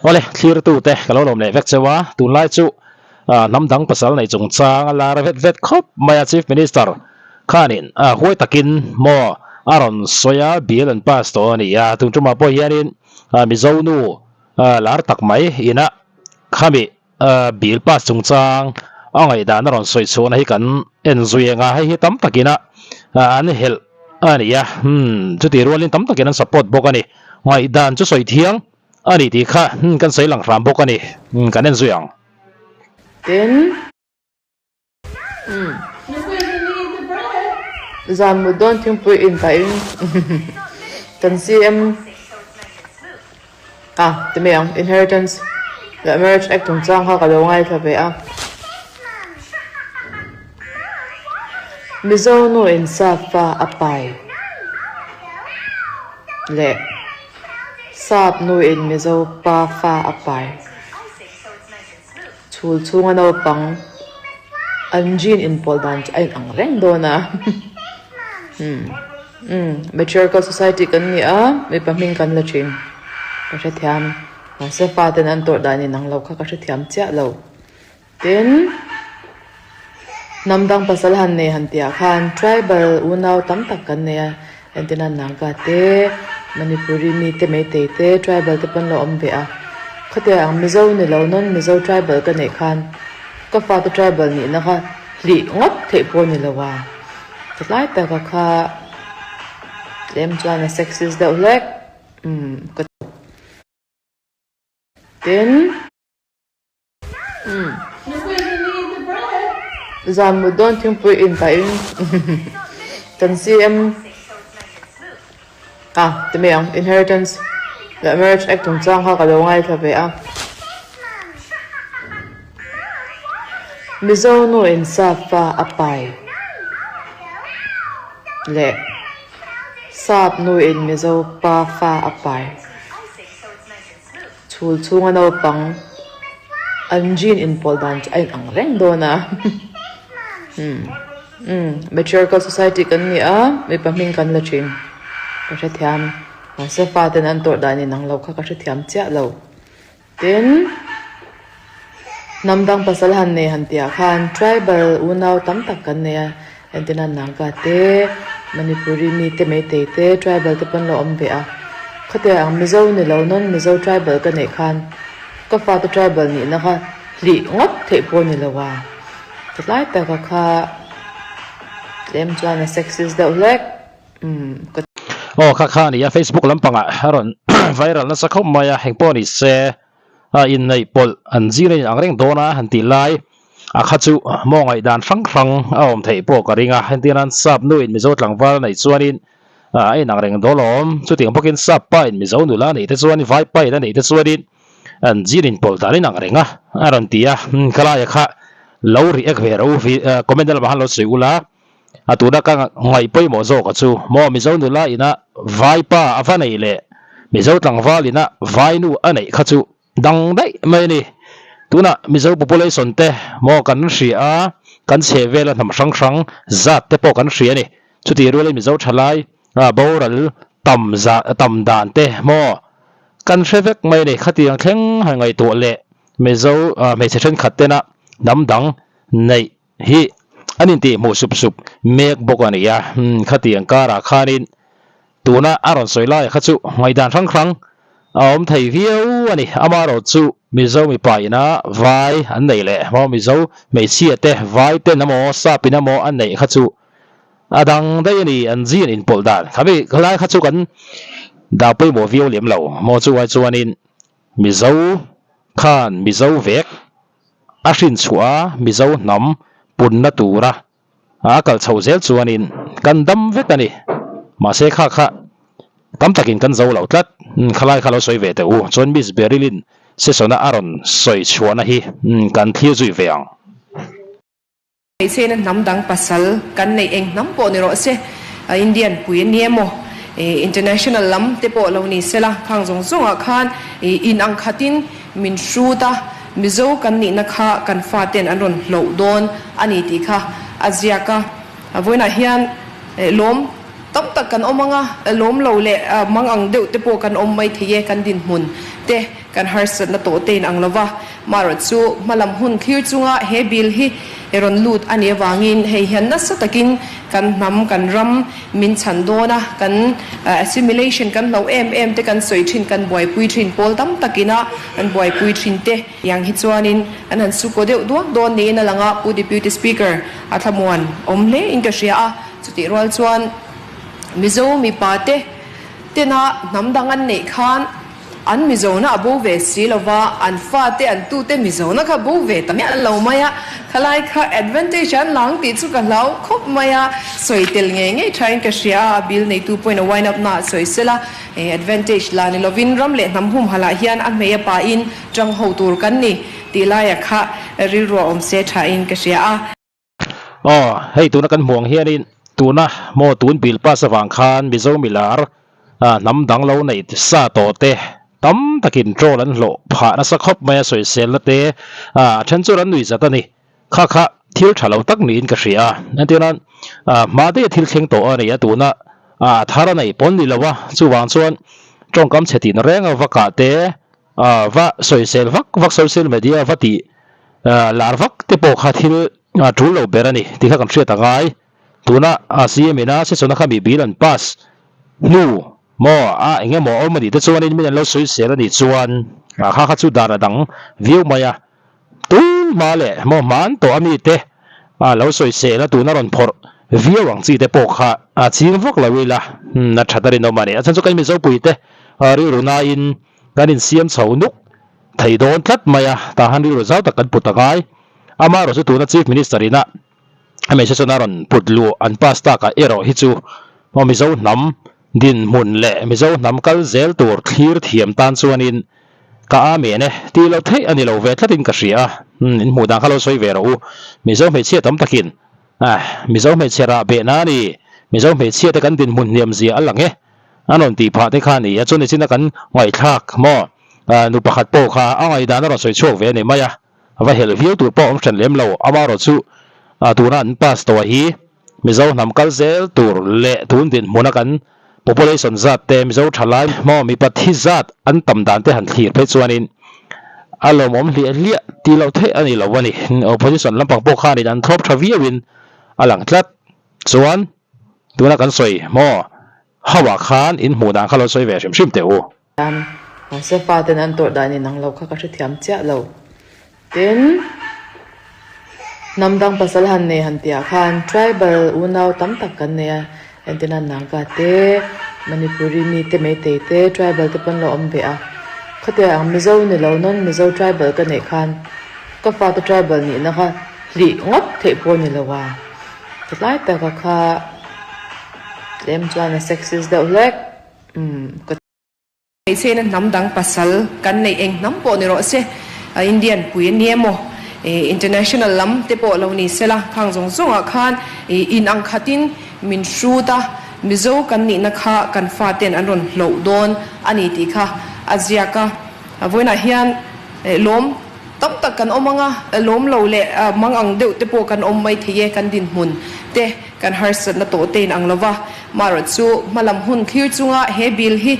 Awle, thlirtute ka lo lawm leh vek cheu a, tunlai chu hnam dang pasal nei chungchang a lar vet vet khawp mai a, Chief Minister khanin huai takin maw a rawn sawi a, bill an pass tawh a ni a, tun tumah pawh hianin Mizo nu lar tak mai ina khami bill pass chungchang a ngaihdan a rawn sawi chhuahna hi kan en zui ang a, hei hi tam takina an helh a ni a, chutih rualin tam takin an support bawk a ni, ngaihdan chu sawi thiang a ni tih kha kan sawi lang hram bawk a ni, kan en zui ang. Tin, zan mut dawn thingpui in pahin kan CM a ti mai ang inheritance leh marriage act chungchang kha ka lo ngaithla ve a. Mizo nu in sap fa a pai leh sap nu in Mizo pa fa a pai. Chhul chhunga naupang an gene inpawlh dan chu a inang reng dawn a. Umm umm matriarchal society kan ni a, mipa hming kan la thin. Ka hrethiam, mahse faten an tawrh dan inang lo kha ka hrethiam chiah lo. Tin, hnam dang pasal han nei han tihah khan tribal unau tam tak kan nei a, entirna Naga te, Manipuri mi te, Meitei te, tribal te pawn lo awm ve a. Khatiang ang Mizo ni lo non Mizo tribal ka neih khan ka fate tribal nihna kha hlih ngawt theih pawh ni lo a. Tlai taka kha tlem chuan a sexist deuh hlek umm ka Tin. Zan mut dawn thingpui in pahin kan CM a ti mai ang inheritance leh marriage act chungchang kha ka lo ngaithla ve a. Mizo nu in sap fa a pai leh sap nu in Mizo pa fa a pai. Chhul chhunga naupang an gene inpawlh dan chu a inang reng dawn a. Umm umm matriarchal society kan ni a, mipa hming kan la thin. Ka hrethiam, mahse faten an tawrh dan inang lo kha ka hrethiam chiah lo. Tin, hnam dang pasal han nei han tihah khan tribal unau tam tak kan nei a, entirna Naga te, Manipuri mi te, Meitei te, tribal te pawn lo awm ve a. Khatiang ang Mizo ni lo non Mizo tribal ka neih khan ka fate tribal nihna kha hlih ngawt theih pawh ni lo a. Tlai taka kha tlem chuan a sexist deuh hlek umm ka. Aw kha kha a ni a, Facebook lampangah a rawn viral nasa khawp mai a, engpawh ni se a inneih pawlh an zir a inang reng dawn a han tih lai a kha chu maw ngaihdan hrang hrang a awm theih pawh ka ring a, entir nan sap nu in Mizo tlangval neih chuanin a inang reng dawn awm, chutiang bawkin sap pa in Mizo nula neih te chuan vai pa in a neih te chuanin an zir inpawlh dan inang reng a a rawn ti a, khalai a kha lo react ve ro comment lamah khan lo sawi ula a tuna ka ngaih pawimawh zawk a chu maw Mizo nula ina vai pa a va neih leh Mizo tlangval ina vai nu a neih kha chu dang daih mai a ni. Tunah Mizo population te maw kan hria a, kan chhe vela hnam hrang hrang zat te pawh kan hria a ni. Chutih rualin Mizo thalai boral tam zah tam dan te maw kan hre vek mai a ni. Khatiang thleng han ngaihtuah leh Mizo hmeichhe thenkhat tena hnam dang neih hi an intih hmuh sup sup mek bawk a ni a, khatiang karah khanin tuna a rawn sawi laia kha chu ngaihdan hrang hrang a awm thei viau a ni. Amaherawh chu Mizo mipa ina vai an neih leh maw Mizo hmeichhia te vai ten emaw sap in emaw an neih kha chu a dang daih a ni, an zin inpawlh dan khami khalai kha chu kan dah pawimawh viau lem lo maw chu ai chuanin Mizo khan Mizo vek a hrin chhuah a Mizo hnam punna tura a kal chho zel chuanin kan dam vek a ni. Mahse kha kha tam takin kan zo lo tlat. Khalai kha lo sawi ve teh u. Chuan Miss Beryl-in session-a a rawn sawi chhuahna hi kan thlir zui ve ang. Hmeichhena hnam dang pasal kan neih eng hnam pawh ni rawh se, Indian pui a ni emaw, international lam te pawh lo ni sela, khang zawng zawngah khan in ang khatin min hrut a, Mizo kan nihna kha kan faten an rawn hloh dawn a ni tih kha a ziak a. Vawiinah hian lawm tam tak kan awm ang a, lawm lo leh mang ang deuh te pawh kan awm mai thei e, kan dinhmun te. kan harsatna tawh te in ang lova, marawh chu hmalam hun thlir chunga he bill hi rawn lut a nih avangin hei hian nasa takin kan hnam, kan ram min chhan dawn a, kan assimilation kan hloh em em te kan sawi thin, kan buaipui thin, pawl tam takina an buaipui thin te yang hi chuanin an han sukaw deuh duak dawn niin a lang a, Pu Deputy Speaker a thlamuan awm hle in ka hria a, chutih rual chuan Mizo mipa te tena hnam dang an neih khan an Mizona a bo ve si lova, an fate an tute Mizona kha bo ve ta miah lo mai a, khalai kha advantage an lang tih chu ka hlau khawp mai a, sawi tel ngei ngei thain ka hria a, a bill neitu pawhin a wine up na ah sawi sela, advantage la ni lovin ram leh hnam humhalh ah hian a hmei a pahin tang ho tur kan ni tih laia kha rilru a awm se thain ka hria a. Aw, hei tuna kan hmuh ang hianin tuna maw tun bill pass avang khan Mizo milar hnam dang lo neih sa tawh te tam takin troll an hlawh phah nasa khawp mai a sawiselna te a then chuan an nui zat a ni. Kha kha thil tha lo tak niin ka hria a, entirna hma daih a thil thleng tawh a ni a tuna a thar a neih pawn ni lo a, chuvang chuan tawngkam chhe tihna reng a va kah te va sawisel vak vak social media va tih lar vak te pawh kha thil tul lo ber a ni tih kha kan hriat a ngai. Tuna CM ina session a kha mi bill an pass hnu maw a eng emaw awm a nih te chuanin min an lo sawisel a nih chuan kha kha chu dan a dang viau mai a. Tun hma leh maw hman tawh a mi te lo sawisel a tuna rawn phawrh viau ang chi te pawh kha a ching vak lo ila a that a rinawm a ni. A chhan chu kan Mizopui te rilru nain Kan insiam chho nuk thei dawn tlat mai a, tah han rilru zau tak kan put a ngai. Amaherawh chu tuna Chief Minister ina a hmeichhe chuan a rawn put luh an pass takah erawh hi chu aw Mizo hnam dinhmun leh Mizo hnam kal zel tur thlir thiam tan chuanin ka amen e tih loh theih a ni lo ve tlatin ka hria a, in hmuh dan kha lo sawi ve rawh u. Mizo hmeichhia tam takin Mizo hmeichhe rah behna a ni, Mizo hmeichhia te kan dinhmun hniam zia a lang e. A rawn tih phah te kha a ni a, chuan nichin a kan ngaihthlak maw nu pakhat pawh kha a ngaihdan a rawn sawi chhuak ve a ni mai a, a va helh viau tur pawh a awm hran lem lo, amaherawh chu tuna an pass tawh hi Mizo hnam kal zel tur leh tun dinhmun a kan population zat te Mizo thalai maw mipa thi zat an tam dan te han thlir phei chuanin a lawmawm hliah hliah tih loh theih a ni lo a ni, opposition lampang pawh khanin an thlawp tha viauin a lang tlat chuan. Tuna kan sawi maw? Hauah khan in hmuh dan kha lo sawi ve hrim hrim teh u. Mahse faten an tawrh dan in ang lo kha ka hrethiam chiah lo. Tin, hnam dang pasal han nei han tihah khan tribal unau tam tak kan nei a, entirna Naga te, Manipuri mi te, Meitei te, tribal te pawn lo awm ve a. Khatiang ang Mizo ni lo non-Mizo tribal ka neih khan ka fate tribal nihna kha hlih ngawt theih pawh ni lo a. Tlai taka kha tlem chuan a sexist deuh hlek umm ka. Hmeichhe ina hnam dang pasal kan neih eng hnam pawh ni rawh se, Indian pui a ni emaw, international lam te pawh lo ni sela, khang zawng zawngah khan in ang khatin min hrut a, Mizo kan nihna kha kan faten an rawn hloh dawn a ni tih kha a ziak a. Vawiinah hian lawm Tam tak kan awm ang a, lawm lo leh mang ang deuh te pawh kan awm mai thei e, kan dinhmun te kan harsatna tawh te in ang lo va. Marawh chu hmalam hun thlir chunga he bill hi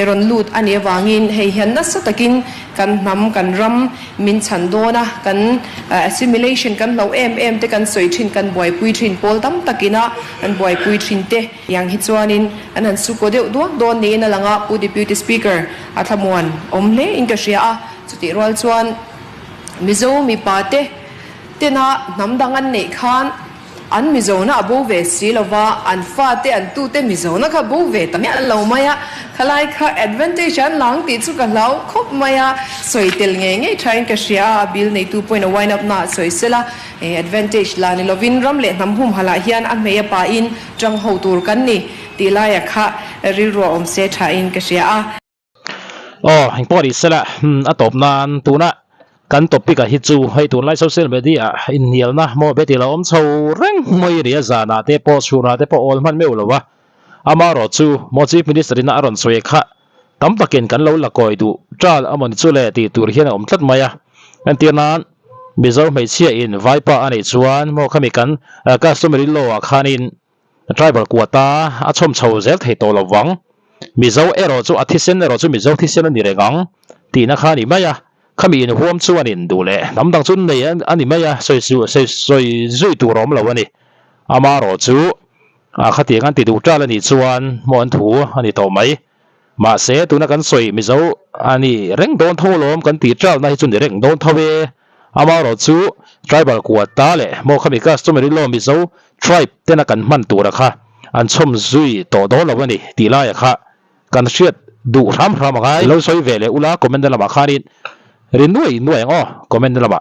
rawn lut a nih avangin hei hian nasa takin kan hnam, kan ram min chhan dawn a, kan assimilation kan hloh em em te kan sawi thin, kan buaipui thin, pawl tam takina an buaipui thin te yang hi chuanin an han sukaw deuh duak dawn niin a lang a, Pu Deputy Speaker a thlamuan awm hle in ka hria a. Chutih rual chuan Mizo mipa te tena hnam dang an neih khan an Mizona a bo ve si lova, an fate an tute Mizona kha bo ve ta miah lo mai a, khalai kha advantage an lang tih chu ka hlau khawp mai a, sawi tel ngei ngei thain ka hria a, a bill neitu pawhin a wine up na ah sawi sela, advantage la ni lovin ram leh hnam humhalh ah hian a hmei a pahin tang ho tur kan ni tih laia kha rilru a awm se thain ka hria a. Aw, engpawh ni sela, a tawp nan tuna kan topic ah hi chu hei tunlai social media ah inhnialna maw be tih lo awm chho reng mai a ni a, zanah te pawh chhunah te pawh awl hman meuh lo a, amaherawh chu maw Chief Minister ina a rawn sawi kha tam takin kan lo la kawi duh ṭal a mawni chu le tih tur hian a awm tlat mai a, entir nan Mizo hmeichhia in vaipa a nih chuan maw khami kan customary law ah khanin Tribal quota a chhawm chho zel thei tawh lo vang. Mizo erawh chu a thisen erawh chu Mizo thisen a ni reng ang. Tihna kha a ni mai a, khami inhuam chuan in duh leh hnam dang chu nei a ni mai a, sawi sawi zui tur a awm lo a ni. Amaherawh chu a khatiang an ti duh ṭal a nih chuan maw an thu a ni tawh mai. Mahse tuna kan sawi Mizo a ni reng dawn tho alawm kan tih ṭalna hi chu ni reng dawn tho e. Amaherawh chu tribal quota leh maw khami customary law Mizo tribe tena kan hman tura kha an chhawm zui tawh dawn lo a ni tih laia kha Kan hriat duh hram hram a ngai. Lo sawi ve leh ula comment na lamah khanin ri nuai nuai ang aw comment na lamah.